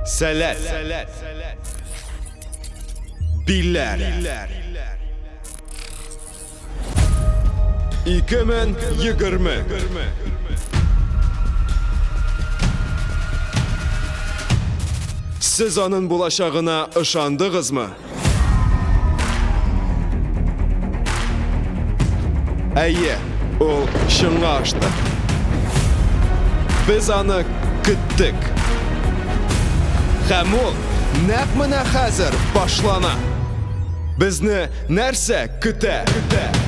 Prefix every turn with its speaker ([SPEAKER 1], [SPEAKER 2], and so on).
[SPEAKER 1] Сәләт. Билләр. 2020. Сез анын булачагына ышандыгызмы? Әйе, ул чынга ашты. Без аны көттек. Һәм ул нәкъ менә хәзер башлана. Безне нәрсә көтә? Көтә.